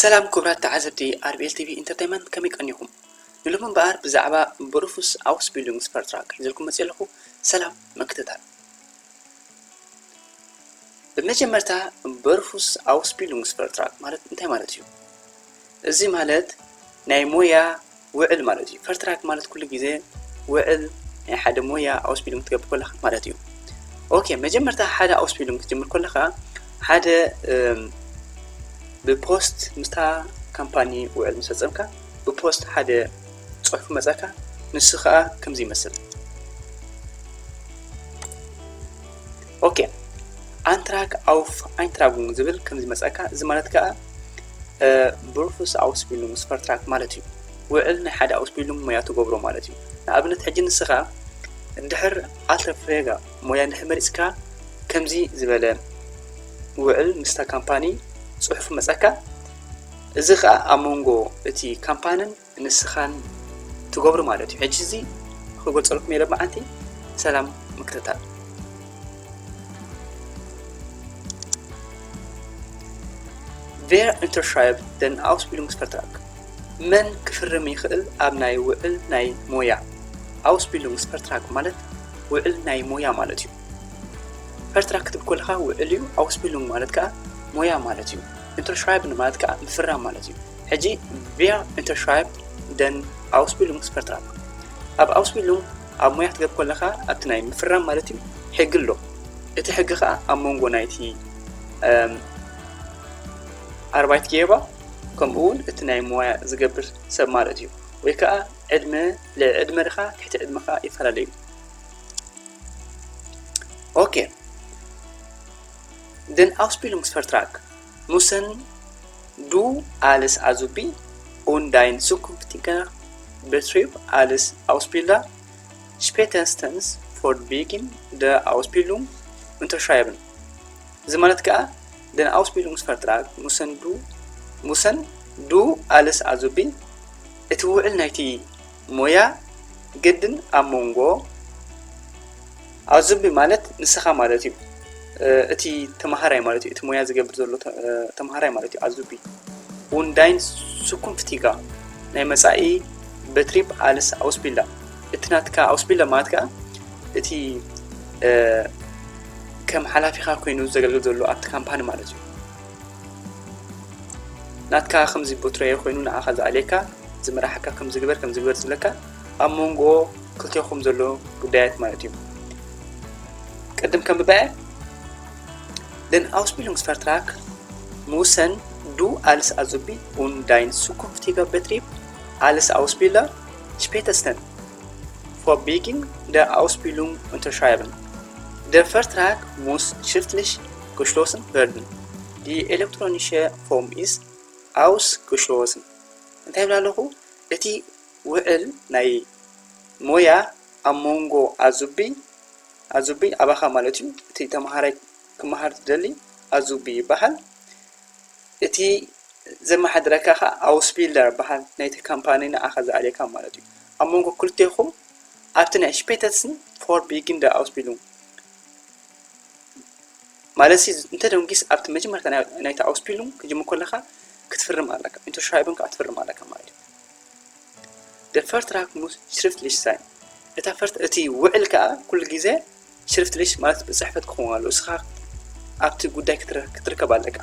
ሰላም ክቡራት ተዓዘብቲ ኣር ቢ ኤል ቲ ቪ ኢንተርቴይንመንት፣ ከመይ ቀኒኹም? ንሎሚ እምበኣር ብዛዕባ በሩፉስ ኣውስቢልዱንግስፈርትራግ ሒዘልኩም መጺአ ኣለኹ። ሰላም ምክትታል። ብመጀመርታ በሩፉስ ኣውስቢልዱንግስፈርትራግ ማለት እንታይ ማለት እዩ? እዚ ማለት ናይ ሞያ ውዕል ማለት እዩ። ፈርትራግ ማለት ኩሉ ግዜ ውዕል ናይ ሓደ ሞያ ኣውስቢልዱንግ ክትገብር ከለኻ ማለት እዩ። ኦኬ፣ መጀመርታ ሓደ ኣውስቢልዱንግ ክትጅምር ከለኻ ሓደ፣ እም፣ ብፖስት ምስታ ካምፓኒ ውዕል ምስ ፈጸምካ፣ ብፖስት ሓደ ጽሑፍ መጻካ፣ ንሱ ኸኣ ከምዚ ይመስል። ኦኬ፣ ኣንትራግ ኣውፍ ኣይንትራጉንግ ዝብል ከምዚ መጻካ፣ እዚ ማለት ከኣ፣ እ፣ በሩፉስ ኣውስቢልዱንግስፈርትራግ ማለት እዩ። ውዕል ናይ ሓደ ኣውስቢልዱንግ ሞያ ትገብሮ ማለት እዩ። ንኣብነት ሕጂ ንስኻ እንድሕር ኣልተፍሬጋ ሞያ እንድሕር መሪጽካ፣ ከምዚ ዝበለ ውዕል ምስታ ካምፓኒ ጽሑፍ መጻካ፣ እዚ ኸኣ ኣብ መንጎ እቲ ካምፓንን ንስኻን ትገብሩ ማለት እዩ። ሕጂ እዚ ክገልጸልኩም እየ ሎማዓንቲ። ሰላም ምክትታል። Wer unterschreibt den Ausbildungsvertrag? መን ክፍርም ይኽእል ኣብ ናይ ውዕል ናይ ሞያ? ኣውስቢልዱንግስፈርትራግ ማለት ውዕል ናይ ሞያ ማለት እዩ። ፈርትራግ ክትብል ከለኻ ውዕል እዩ፣ ኣውስቢልዱንግ ማለት ከኣ ሞያ ማለት እዩ። ኢንተርሽራይብን ማለት ከኣ ምፍራም ማለት እዩ። ሕጂ wer unterschreibt den Ausbildungsvertrag? ኣብ ኣውስቢልዱንግ ኣብ ሞያ ክትገብር ከለኻ ኣብቲ ናይ ምፍራም ማለት እዩ ሕጊ ኣሎ። እቲ ሕጊ ከኣ ኣብ መንጎ ናይቲ፣ እም፣ ኣርባይት ጌባ ከምኡ እውን እቲ ናይ ሞያ ዝገብር ሰብ ማለት እዩ። ወይ ከኣ ዕድመ፣ ልዕሊ ዕድመ ድኻ ትሕቲ ዕድመ ከኣ ይፈላለ እዩ። ኦኬ። Den Ausbildungsvertrag müssen du als Azubi und dein zukünftiger Betrieb als Ausbilder spätestens vor Beginn der Ausbildung unterschreiben. እዚ ማለት ከኣ፣ Den Ausbildungsvertrag müssen du፣ müssen du als Azubi፣ እቲ ውዕል ናይቲ ሞያ ግድን ኣብ መንጎ፣ ኣዙቢ ማለት ንስኻ ማለት እዩ፣ እ፣ እቲ ተማሃራይ ማለት እዩ፣ እቲ ሞያ ዝገብር ዘሎ ተ-፣ እ፣ ተማሃራይ ማለት እዩ ኣዙቢ። Und dein zukünftiger፣ ናይ መጻኢ፣ Betrieb als Ausbilder፣ እቲ ናትካ ኣውስቢልደር ማለት ከኣ እቲ፣ እ፣ ከም ሓላፊኻ ኮይኑ ዘገልግል ዘሎ ኣብቲ ካምፓኒ ማለት እዩ። ናትካ ከምዚ ቦትረየ ኮይኑ ንዓኻ ዝኣልየካ፣ ዝመራሓካ፣ ከምዚ ግበር፣ ከምዚ ግበር ዝብለካ፣ ኣብ መንጎ ክልቴኹም ዘሎ ጉዳያት ማለት እዩ። ቅድም ከም ብባኤ፣ Den Ausbildungsvertrag müssen du als Azubi und dein zukünftiger Betrieb als Ausbilder spätestens vor Beginn der Ausbildung unterschreiben. Der Vertrag muss schriftlich geschlossen werden. Die elektronische Form ist ausgeschlossen. እንታይ ይብል ኣለኹ? እቲ ውዕል ናይ ሞያ ኣብ መንጎ ኣዙቢ፣ ኣዙቢ ኣባኻ ማለት እዩ፣ እቲ ተምሃራይ ክመሃር ዝደሊ ኣዙቢ ይበሃል። እቲ ዘመሓድረካ ኸኣ ኣውስቢልደር በሃል፣ ናይቲ ካምፓኒ ንዓኻ ዝኣልየካ ማለት እዩ። ኣብ መንጎ ክልቴኹም ኣብቲ ናይ ስፔተስን ፎር ቢጊን ደር ኣውስቢሉንግ ማለት ሲ፣ እንተ ደንጊስ ኣብቲ መጀመርታ ናይ-፣ ናይቲ ኣውስቢሉንግ ክጅምር ከለኻ ክትፍርም ኣለካ፣ ኢንተርሽራይብን ከዓ ክትፍርም ኣለካ ማለት እዩ። The Vertrag muss schriftlich sein። እታ ፈርት-፣ እቲ ውዕል ከዓ ኩሉ ግዜ ሽሪፍትሊሽ ማለት ብፅሕፈት ክኸውን ኣለዎ። እስኻ ኣብቲ ጉዳይ ክትረ-፣ ክትርከብ ኣለካ።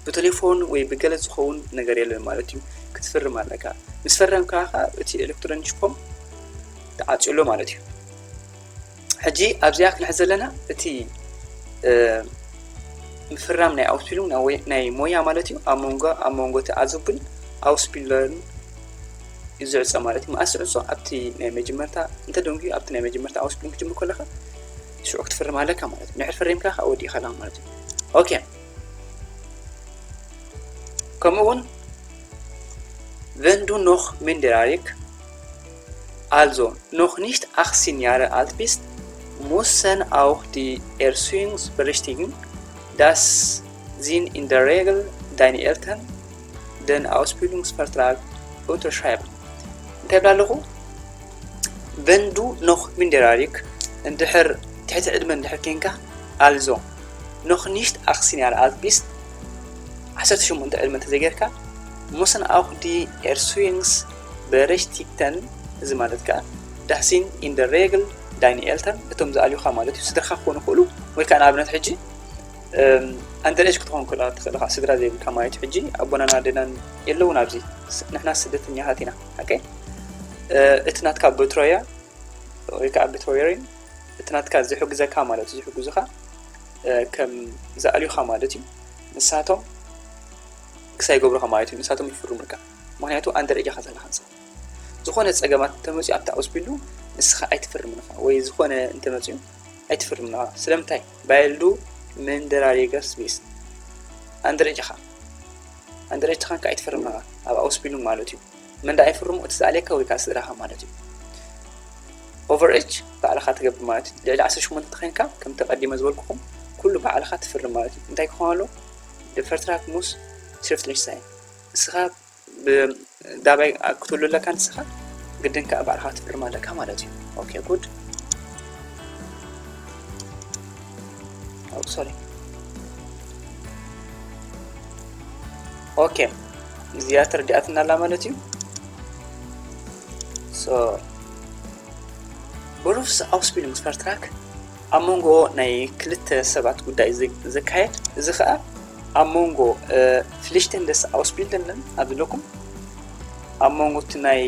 ብቴሌፎን ወይ ብገለ ዝኸውን ነገር የለን ማለት እዩ። ክትፍርም ኣለካ። ምስ ፈረምካ ከዓ እቲ ኤሌክትሮኒክስ ፎርም ተዓፅዩ ኣሎ ማለት እዩ። ሕጂ ኣብዚኣ ክንሕዝ ዘለና እቲ፣ እ፣ ምፍራም ናይ ኣውስቢሉንግ ናይ ወይ-፣ ናይ ሞያ ማለት እዩ። ኣብ መንጎ፣ ኣብ መንጎ እቲ ኣዙብን ኣውስቢለርን እዩ ዝዕጾ ማለት እዩ። መኣስ ዝዕጾ? ኣብቲ ናይ መጀመርታ፣ እንተ ደንጉዩ ኣብቲ ናይ መጀመርታ ኣውስቢሉንግ ክጅምር ከለኻ ሽዑ ክትፍርም ኣለካ ማለት እዩ። ንድሕር ፈሪምካ ከዓ ወዲእካ ኣለኻ ማለት እዩ። ኦኬ። ከምኡ እውን wenn du noch minderjährig, also noch nicht achtzehn Jahre alt bist, müssen auch die Erziehungsberechtigten, das sind in der Regel deine Eltern, den Ausbildungsvertrag unterschreiben. እንታይ ይብል ኣለኹ? Wenn du noch minderjährig፣ እንድሕር ትሕቲ ዕድመ እንድሕር ኬንካ፣ also noch nicht achtzehn Jahre alt bist፣ ዓሰርተ ሸሞንተ ዕድመ እንተዘይጌርካ፣ Müssen auch die Erziehungsberechtigten, እዚ ማለት ከዓ das sind in der Regel deine Eltern፣ እቶም ዝኣልዩኻ ማለት እዩ፣ ስድራኻ ክኾኑ ይኽእሉ። ወይ ከዓ ንኣብነት ሕጂ under age ክትኾን ከላ ትኽእል ኢኻ፣ ስድራ ዘይብልካ ማለት እዩ። ሕጂ ኣቦናን ኣደናን የለውን ኣብዚ፣ ንሕና ስደተኛታት ኢና። ኦኬ፣ እቲ ናትካ Betreuer ወይ ከዓ Betreuerin፣ እቲ ናትካ ዝሕግዘካ ማለት እዩ፣ ዝሕግዙኻ ከም ዝኣልዩኻ ማለት እዩ። ንሳቶም ክሳይ ገብሩኻ ማለት እዩ፣ ንሳቶም ይፍርሙልካ። ምክንያቱ under age ኢኻ ዘለኻ ንስኻ። ዝኾነ ጸገማት እንተመፅኡ ኣብቲ Ausbildung ንስኻ ኣይትፍርምን ኢኻ፣ ወይ ዝኾነ እንተመፅኡ ኣይትፍርምን ኢኻ። ስለምንታይ? Weil du minderjährig bist። Under age ኢኻ። Under age ተኾንካ ኣይትፍርምን ኢኻ ኣብ Ausbildung ማለት እዩ። መን ደኣ ይፍርሙ? እቲ ዝኣልየካ ወይ ከዓ ስድራኻ ማለት እዩ። Over age ባዕልኻ ትገብር ማለት እዩ። ልዕሊ ዓሰርተ ሸሞንተ ተኾይንካ፣ ከምቲ ቀዲመ ዝበልኩኹም፣ ኩሉ ባዕልኻ ትፍርም ማለት እዩ። እንታይ ክኾን ኣለዎ? Der Vertrag muss schriftlich sein። ንስኻ ብ-፣ ዳባይ ክትህሉ ኣለካ፣ ንስኻ ግድን ከኣ ባዕልኻ ክትፍርም ኣለካ ማለት እዩ። ኦኬ፣ good። Oh, sorry። ኦኬ፣ እዚኣ ተረዲኣትና ኣላ ማለት እዩ። So፣ Berufsausbildungsvertrag ኣብ መንጎ ናይ ክልተ ሰባት ጉዳይ ዝ-፣ ዘካየድ፣ እዚ ኸኣ ኣብ መንጎ፣ እ፣ Pflichten des Auszubildenden ኣብ ዘለኩም፣ ኣብ መንጎ እቲ ናይ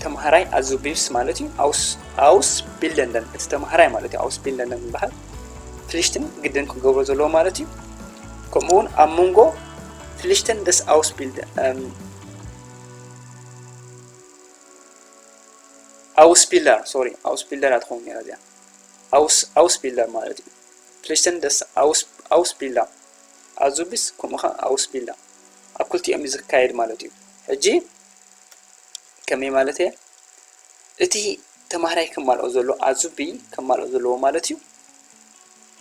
ተምሃራይ፣ Azubis ማለት እዩ፣ Aus-፣ Ausbildenden፣ እቲ ተምሃራይ ማለት እዩ፣ Ausbildenden ዝበሃል፣ Pflichten ግድን ክገብሮ ዘለዎ ማለት እዩ። ከምኡ እውን ኣብ መንጎ Pflichten des Ausbilder-፣ እም፣ Ausbilder፣ ሶሪ፣ Ausbilder ትኸውን ነይራ እዚኣ። Aus-፣ Ausbilder ማለት እዩ። Pflichten des Aus-፣ Ausbilder። Azubis ከምኡ ኸዓ Ausbilder። ኣብ ክልቲኦም እዩ ዝካየድ ማለት እዩ። ሕጂ ከመይ ማለት እየ? እቲ ተምሃራይ ከማልኦ ዘሎ፣ Azubi ከማልኦ ዘለዎ ማለት እዩ።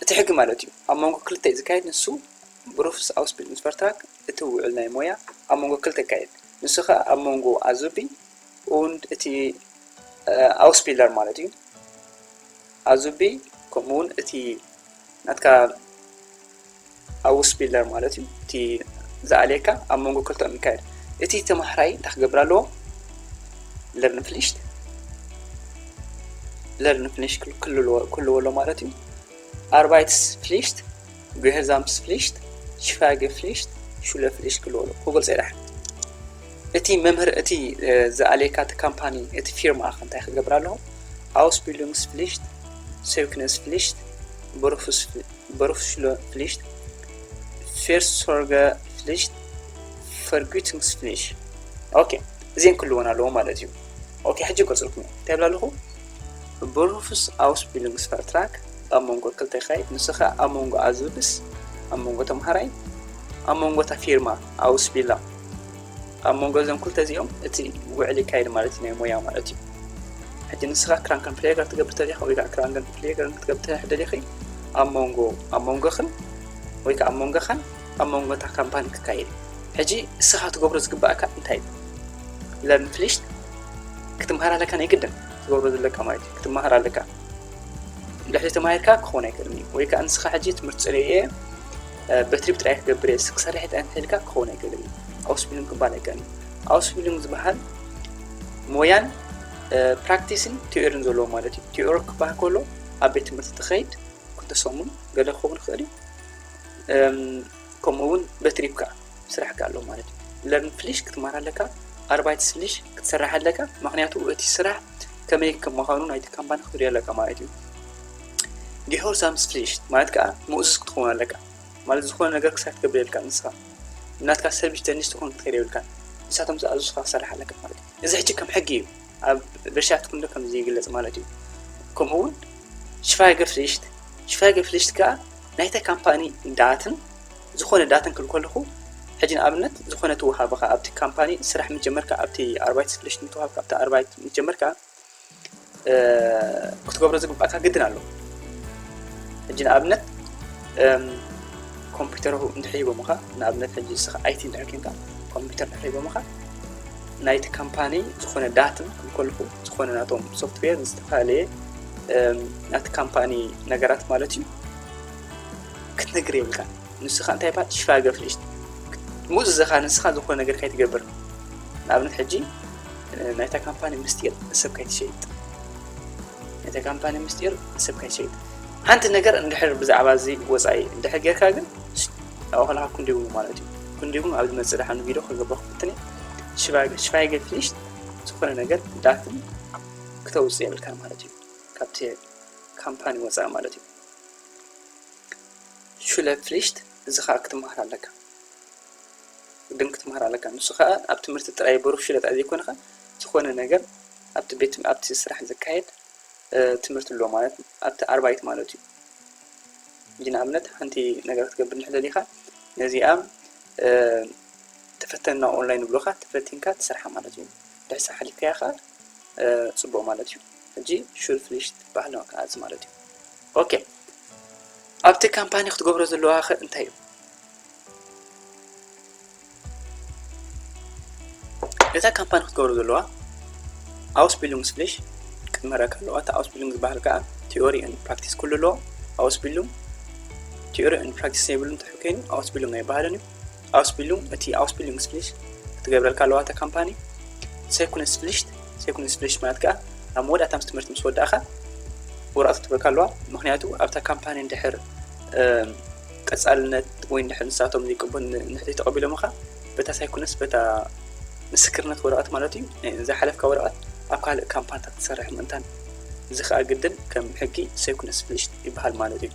እቲ ሕጊ ማለት እዩ። ኣብ መንጎ ክልተ እዩ ዝካየድ፣ ንሱ Berufsausbildungsvertrag፣ እቲ ውዕል ናይ ሞያ ኣብ መንጎ ክልተ ይካየድ። ንሱ ኸኣ ኣብ መንጎ Azubi und እቲ፣ እ፣ Ausbilder ማለት እዩ። Azubi ከምኡ እውን እቲ ናትካ Ausbilder ማለት እዩ። እቲ ዝኣልየካ ኣብ መንጎ ክልተኦም ይካየድ። እቲ ተምሃራይ እንታይ ክገብር ኣለዎ? Lernpflicht፣ Lernpflicht ክል-፣ ክልዎ፣ ክልዎ ኣሎ ማለት እዩ። Arbeitspflicht፣ Gehorsamspflicht፣ Schweigepflicht፣ Schulpflicht ክልዎ ኣሎ። ክገልጾ ይደሓን። እቲ መምህር፣ እቲ፣ እ፣ ዝኣልየካ እቲ ካምፓኒ፣ እቲ ፊርማ ኸ እንታይ ክገብር ኣለዎ? Ausbildungspflicht፣ Zeugnispflicht፣ Berufspflicht፣ Berufsschulpflicht፣ Fürsorgepflicht፣ Vergütungspflicht። ኦኬ፣ እዚአን ክልወን ኣለዎ ማለት እዩ። ኦኬ፣ ሕጂ ይገልጽልኩም እየ። እንታይ ይብል ኣለኹ? Berufsausbildungsvertrag ኣብ መንጎ ክልተ ይካየድ፣ ንሱ ኸኣ ኣብ መንጎ Azubis፣ ኣብ መንጎ ተምሃራይ፣ ኣብ መንጎ እታ ፊርማ፣ Ausbilder፣ ኣብ መንጎ እዞም ክልተ እዚኦም እቲ ውዕል ይካየድ ማለት እዩ፣ ናይ ሞያ ማለት እዩ። ሕጂ ንስኻ Krankenpfleger ትገብር ተደሊኻ ወይ ከዓ Krankenpfleger ክትገብር ተደሊኺ፣ ኣብ መንጎ፣ ኣብ መንጎኽን ወይ ከዓ ኣብ መንጎኻን ኣብ መንጎ እታ ካምፓኒ ክካየድ እዩ። ሕጂ እስኻ ትገብሮ ዝግባእካ እንታይ እዩ? Lernpflicht ክትምሃር ኣለካ፣ ናይ ግድን ክትገብሮ ዘለካ ማለት እዩ። ክትምሃር ኣለካ። ድሕሪ ተማሂርካ ክኸውን ኣይክእልን እዩ። ወይ ከዓ ንስኻ ሕጂ ትምህርቲ ጸሊኤ እየ፣ እ፣ Betrieb ጥራይ ክገብር እየ፣ ክሰርሕ እየ እንተ ኢልካ ክኸውን ኣይክእልን እዩ። Ausbildung ክበሃል ኣይክእልን እዩ። Ausbildung ዝበሃል ሞያን፣ እ፣ ፕራክቲስን ቲዮርን ዘለዎ ማለት እዩ። ቲዮሪ ክበሃል ከሎ ኣብ ቤት ትምህርቲ ትኸይድ፣ ክልተ ሰሙን ገለ ክኸውን ይኽእል እዩ። እም፣ ከምኡ እውን Betrieb ከኣ ስራሕ ከኣ ኣሎ ማለት እዩ። Lernpflicht ክትመሃር ኣለካ፣ Arbeitspflicht ክትሰርሕ ኣለካ፣ ምኽንያቱ እቲ ስራሕ ከመይ ከም ምዃኑ ናይቲ ካምፓኒ ክትርኢ ኣለካ ማለት እዩ። Gehorsamspflicht ማለት ከኣ ምእዙዝ ክትኸውን ኣለካ፣ ማለት ዝኾነ ነገር ክሳብ ትገብር የብልካ ንስኻ፣ ናትካ ሰልፊሽ ደንሽ ትኾን ክትከይድ የብልካ፣ ንሳቶም ዝኣዘዙኻ ክትሰርሕ ኣለካ ማለት እዩ። እዚ ሕጂ ከም ሕጊ እዩ። ኣብ በሻት ክንዶ ከምዚ ይግለጽ ማለት እዩ። ከምኡ እውን Schweigepflicht፣ Schweigepflicht ከኣ ናይታ ካምፓኒ ዳትን ዝኾነ ዳትን ክብል ከለኹ፣ ሕጂ ንኣብነት ዝኾነ ትወሃበኻ ኣብቲ ካምፓኒ ስራሕ ምጀመርካ፣ ኣብቲ Arbeitspflicht ምትወሃብካ፣ ኣብቲ ኣርባይት ምጀመርካ፣ እ፣ ክትገብሮ ዝግባእካ ግድን ኣሎ። ሕጂ ንኣብነት፣ እም፣ ኮምፒውተር እንድሕር ሂቦምኻ፣ ንኣብነት ሕጂ ንስኻ ኣይቲ እንድሕር ኬንካ፣ ኮምፒውተር እንድሕር ሂቦምኻ፣ ናይቲ ካምፓኒ ዝኾነ ዳትን ክብል ከለኹ፣ ዝኾነ ናቶም ሶፍትዌር ዝተፈላለየ፣ እም፣ ናቲ ካምፓኒ ነገራት ማለት እዩ፣ ክትነግር የብልካን። ንስኻ እንታይ ይበሃል? Schweigepflicht። ምእዙዝ ኢኻ ንስኻ ዝኾነ ነገር ከይትገብር። ንኣብነት ሕጂ ናይታ ካምፓኒ ምስጢር ሰብ ካይትሸይጥ፣ ናይታ ካምፓኒ ምስጢር ሰብ ካይትሸይጥ። ሓንቲ ነገር እንድሕር ብዛዕባ እዚ ወፃኢ እንድሕር ጌርካ ግን ኣብኡ ከለካ ክንዲጉም ማለት እዩ። ክንዲጉም ኣብ ዝመፅእ ደሓን ቪድዮ ከገብሮ ክፍትን እየ። ሽቫይገ ፍሊሽት ዝኾነ ነገር ዳትን ክተውፅእ የብልካ ማለት እዩ። ካብቲ ካምፓኒ ወፃኢ ማለት እዩ። ሹለ ፍሊሽት እዚ ከዓ ክትመሃር ኣለካ፣ ግድን ክትመሃር ኣለካ። ንሱ ከዓ ኣብ ትምህርቲ ጥራይ በሩፍ ሽለ ጥራይ ዘይኮነ ከዓ ዝኾነ ነገር ኣብቲ ቤት ኣብቲ ስራሕ ዘካየድ ትምህርቲ ኣሎ ማለት ኣብቲ ኣርባይት ማለት እዩ። እንጂ ንኣብነት ሓንቲ ነገር ክትገብር እንድሕር ደሊኻ ነዚኣ ተፈተና ኦንላይን ብሎኻ ተፈቲንካ ትሰርሓ ማለት እዩ። ድሕሳ ሓሊፍካያ ከዓ ፅቡቅ ማለት እዩ። ሕጂ ሹል ፍሊሽ ትበሃል ከዓ እዚ ማለት እዩ። ኦኬ፣ ኣብቲ ካምፓኒ ክትገብሮ ዘለዋ ከ እንታይ እዩ? እታ ካምፓኒ ክትገብሮ ዘለዋ ኣውስቢሉንግስፍሊሽ ክትምህረካ ኣለዋ። እቲ ኣውስቢሉንግ ዝበሃል ከዓ ቲዮሪ ን ፕራክቲስ ኩሉ ኣለዎ። ኣውስቢሉንግ ቲዮሪ ን ፕራክቲስ ዘይብሉ እንተኮይኑ ኣውስቢሉንግ ኣይበሃልን እዩ። ኣውስቢሉንግ እቲ ኣውስቢሉንግስፍሊሽ ክትገብረልካ ኣለዋ እታ ካምፓኒ። ሴኩንስፍሊሽት ሴኩንስፍሊሽ ማለት ከዓ ኣብ መወዳእታ ምስ ትምህርቲ ምስ ወዳእካ ወረቐት ክትብለካ ኣለዋ። ምክንያቱ ኣብታ ካምፓኒ እንድሕር ቀፃልነት ወይ እንድሕር ንሳቶም ዘይቅበሉ ንሕቲ ተቐቢሎምኻ በታ ሳይኮነስ በታ ምስክርነት ወረቐት ማለት እዩ ዝሓለፍካ ወረቐት ኣብ ካልእ ካምፓኒታት ትሰርሕ ምእንታን እዚ ከዓ ግድን ከም ሕጊ ሳይኮነስ ፍሊሽት ይበሃል ማለት እዩ።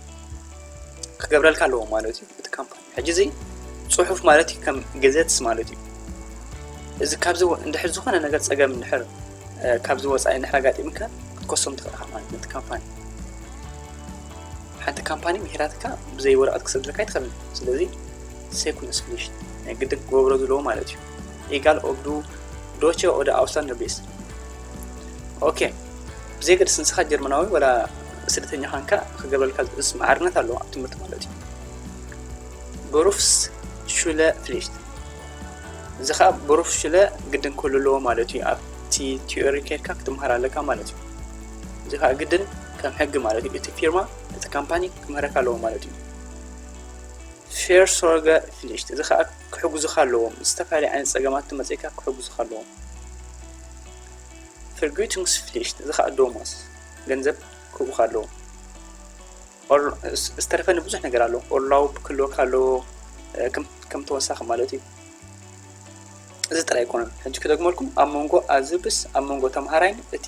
ክገብረልካ ኣለዎ ማለት እዩ እቲ ካምፓኒ። ሕጂ እዚ ፅሑፍ ማለት እዩ ከም ገዘትስ ማለት እዩ። እዚ ካብዚ እንድሕር ዝኾነ ነገር ፀገም እንድሕር ካብዚ ወፃኢ እንድሕር ኣጋጢምካ ክትከሶም ትኽእል ኢኻ ማለት ነቲ ካምፓኒ። ሓንቲ ካምፓኒ ምሂራትካ ብዘይ ወረቐት ክሰደልካ ኣይትኽእልን። ስለዚ ሴኩንስ ፍሊሽ ናይ ግድን ክገብሮ ዘለዎ ማለት እዩ። ኢጋል ኦብዱ ዶቸ ኦደ ኣውስላንደር ቤስ። ኦኬ፣ ብዘይ ገድስ ንስኻ ጀርመናዊ ወላ ስደተኛ ኻንካ ክገብረልካ ዝእስ ማዕርነት ኣለዎ ኣብ ትምህርቲ ማለት እዩ። በሩፍስ ሹለ ፍሊሽት እዚ ከዓ በሩፍ ሽለ ግድን ክህሉ ኣለዎ ማለት እዩ። ኣብቲ ቲዮሪ ከድካ ክትምሃር ኣለካ ማለት እዩ። እዚ ከዓ ግድን ከም ሕጊ ማለት እዩ። እቲ ፊርማ እቲ ካምፓኒ ክምህረካ ኣለዎ ማለት እዩ። ፌር ሶርገ ፍሊሽት እዚ ከዓ ክሕግዙካ ኣለዎም። ዝተፈላለዩ ዓይነት ፀገማት ትመፅካ ክሕግዙካ ኣለዎም። ፍርጉቱንግስ ፍሊሽት እዚ ከዓ ዶሞስ ገንዘብ ክህቡካ ኣለዎም። ዝተረፈኒ ብዙሕ ነገር ኣሎ። ኦርላውብ ክህልወካ ኣለዎ ከም ተወሳኺ ማለት እዩ። እዚ ጥራይ ኣይኮነን። ሕጂ ክደግመልኩም ኣብ መንጎ ኣዝብስ ኣብ መንጎ ተምሃራይን እቲ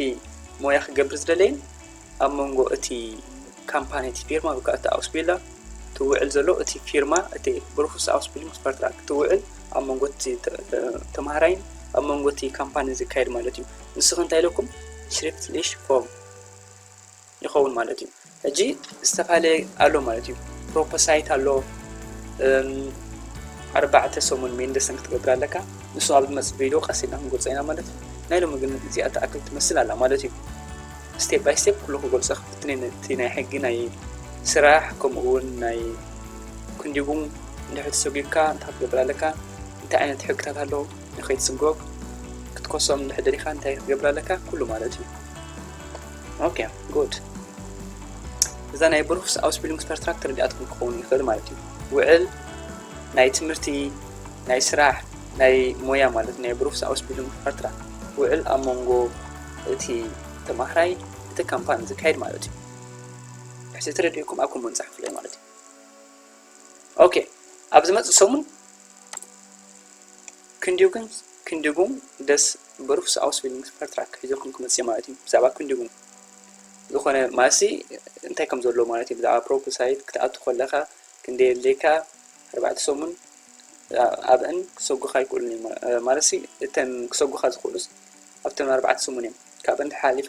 ሞያ ክገብር ዝደለይን ኣብ መንጎ እቲ ካምፓኒ እቲ ፊርማ ወይ ከዓ እቲ ኣውስቢላ ትውዕል ዘሎ እቲ ፊርማ እቲ ብሩፍስ ኣውስቢሉንግ ቨርትራክ ትውዕል ኣብ መንጎ እቲ ተምሃራይን ኣብ መንጎ እቲ ካምፓኒ ዝካየድ ማለት እዩ። ንስኺ እንታይ ኢለኩም ሽሪፍትሊሽ ፎርም ይኸውን ማለት እዩ። ሕጂ ዝተፈላለየ ኣሎ ማለት እዩ። ፕሮፖሳይት ኣሎ ኣርባዕተ ሰሙን ሜንደሰን ክትገብር ኣለካ። ንሱ ኣብ ዝመፅእ ቪድዮ ቀስ ኢልና ክንገልፆ ኢና ማለት እዩ። ናይ ሎሚ ግን እዚኣ ትኣክል ትመስል ኣላ ማለት እዩ። ስቴፕ ባይ ስቴፕ ኩሉ ክገልፆ ክፍትን እቲ ናይ ሕጊ ናይ ስራሕ ከምኡ እውን ናይ ክንዲጉም እንድሕር ተሰጒግካ እንታይ ክትገብር ኣለካ፣ እንታይ ዓይነት ሕግታት ኣለዉ ንኸይትስጎግ ክትከሶም እንድሕር ደሊኻ እንታይ ክትገብር ኣለካ ኩሉ ማለት እዩ። ኦኬ ጉድ። እዛ ናይ ብሩፍስ ኣውስቢሉንግ ቨርትራክ ተረዲኣትኩም ክኸውን ይኽእል ማለት እዩ። ውዕል ናይ ትምህርቲ ናይ ስራሕ ናይ ሞያ ማለት ናይ ብሩፍስ ኣውስቢሉንግ ቨርትራክ ውዕል ኣብ መንጎ እቲ ተማሃራይ እቲ ካምፓኒ ዝካየድ ማለት እዩ። ሕዚ ተረዲእኩም ኣብ ኮመንት ፃሕፉለይ ማለት እዩ። ኦኬ ኣብ ዝመፅእ ሰሙን ክንዲጉም ክንዲጉም ደስ ብሩፍስ ኣውስቢሉንግ ቨርትራክ ሒዘኩም ክመፅእ ማለት እዩ። ብዛዕባ ክንዲጉም ዝኾነ ማሲ እንታይ ከም ዘሎ ማለት እዩ። ብዛዕባ ፕሮፖሳይት ክትኣቱ ከለካ ክንደ የድልየካ ኣርባዕተ ሰሙን ኣብአን ክሰጉኻ ይክእሉን እዮም ማለት ሲ እተን ክሰጉኻ ዝክእሉስ ኣብተን ኣርባዕተ ሰሙን እዮም። ካብአን ተሓሊፋ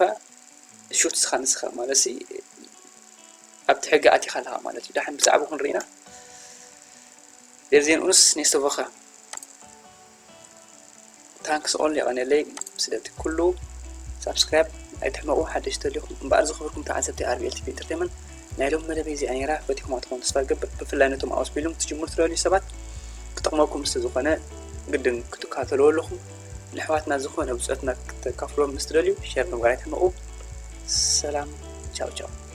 ሹት ስኻ ንስኻ ማለት ሲ ኣብቲ ሕጊ ኣቲኻ ኣለኻ ማለት እዩ። ዳሕን ብዛዕባ ክንርኢና የርዜን ኡንስ ኔስተ ቮኸ ታንክስ ኦል የቐንየለይ ስለቲ ኩሉ። ሳብስክራይብ ኣይትሕመቑ ሓደሽ ተሊኹም እምበኣር ዝኽብርኩም ተዓዘብቲ ኣርቢኤል ቲቪ ኢንተርቴንመንት ናይ ሎም መደበይ እዚኣ ነይራ። ፈቲኹማ ትኾኑ ተስፋ ገብር ብፍላይ ነቶም ኣውስቢሉም ክትጅምሩ ትደልዩ ሰባት ክጠቕመኩም ምስ ዝኾነ ግድን ክትከታተልዎ ኣለኹም። ንኣሕዋትና ዝኾነ ብፅኦትና ክተካፍሎም ምስ ትደልዩ ሸር ምግባር ኣይትሕመቑ። ሰላም ቻው ቻው።